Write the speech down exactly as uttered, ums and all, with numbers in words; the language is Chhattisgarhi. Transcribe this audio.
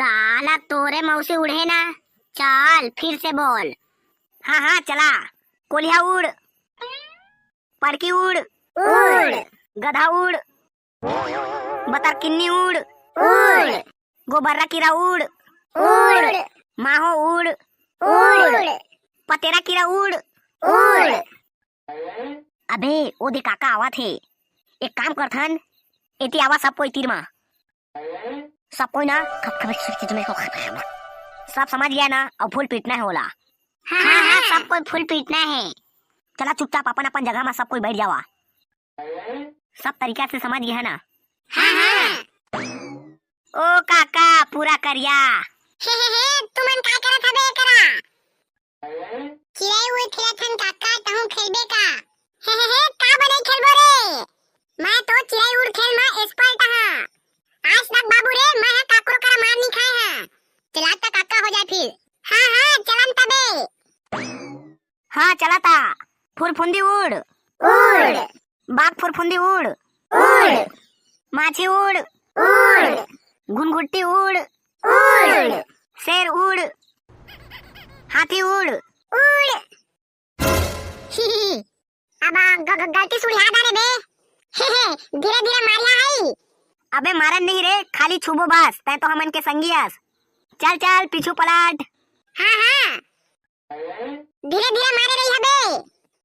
साला तोरे मौसी उड़े ना। चल फिर से बोल। हाँ हाँ चला। कोलिहा उड़, पड़की उड़, उड़। गधा उड़, बतरकिन्नी उड़, उड़। गोबर्रा कीरा उड़, उड़। माहो उड़, उड़। पतेरा कीरा उड़, उड़। अबे ओ दे काका आवत हे। एक काम करथन, एती आवा सब कोई तीर मा। सब कोई ना खप खप खप खप खप। सब समझ गया ना? अब फूल पीटना है ओला। हाँ हाँ हाँ, सब कोई फूल पीटना है। चला चुपचाप अपन अपन जगह मा सब कोई बैठ जावा। सब तरीका से समझ गया ना? हाँ हाँ। ओ काका पूरा करिया। हे हे हे, तुमन का करत हबे एकरा? चिरई उड़ खेलत हन काका, तहूँ खेलबे का? हे हे हे, का बने खेलबो रे? मैं तो चिरई उड़ खेल मा expert हाँ। आज तक बाबू रे, मैं हा काकरो करा मार नहीं खाए हाँ। चला त काका हो जाए फिर। हाँ हाँ, चलन तबे। हाँ चला ता। फुरफुंदी उड़, उड़। बाघ फुरफुंदी उड़, उड़। माछी उड़, उड़। घुनघुट्टी उड़, उड़। शेर उड़, हाथी उड़, उड़। ही, ही, ही। अब ग-, ग-, गलती सुड़िया दा रे बे। हे, हे, धीरे धीरे मारिया हई। अबे मारन नहीं रे, खाली छुबो बस, तै तो हमन के संगी अस। चल चल पीछू पलट। हाँ हाँ। धीरे धीरे मारे रही हबे।